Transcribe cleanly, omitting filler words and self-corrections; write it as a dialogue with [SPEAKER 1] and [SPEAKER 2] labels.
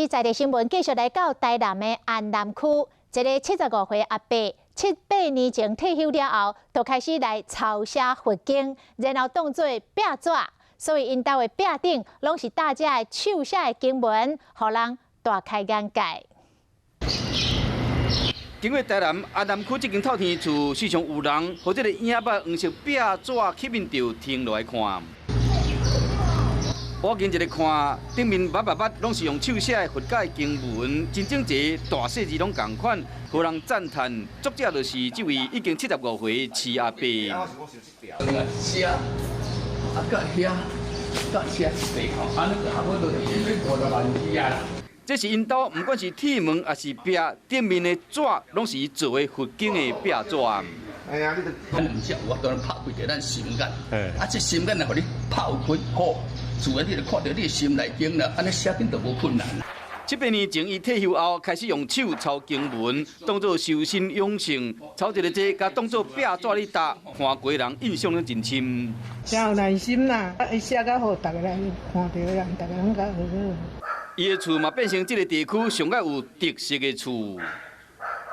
[SPEAKER 1] 在地新聞繼續來到台南的安南區，一个75歲阿伯，七八年前退休了後，就開始來抄寫佛經，然後當做壁紙，所以𪜶兜的壁頂攏是大家的手寫的經文，予人大開眼界。
[SPEAKER 2] 經過台南安南區這間透天厝，時常有人予這个影板黃色壁紙吸引著停落來看。我近一个看，頂面密密密攏是用手寫的佛教經文，真整齊，大細字攏仝款，予人讚嘆。作者就是這位已經75歲徐阿伯。
[SPEAKER 3] 寫啊，佮遐，佮寫一塊吼，按呢差不多就是50萬字啊。
[SPEAKER 2] 這是𪜶兜，毋管是鐵門抑是壁頂面的紙，攏是伊做的佛經的壁紙。
[SPEAKER 3] 哎呀，你咱毋才有法度拍開著咱心眼，啊，這心眼若予你拍有開，好，自然你就看著你的心內經啦，按呢寫經就無困難。
[SPEAKER 2] 七八年前，伊退休後開始用手抄經文，當做修身養性，抄一个這，共當做壁紙咧貼，看過人印象攏真深。
[SPEAKER 4] 真有耐心啦，啊，伊寫甲好，逐个人看著人，逐个攏較好。
[SPEAKER 2] 伊的厝嘛變成這个地區上較有特色的厝。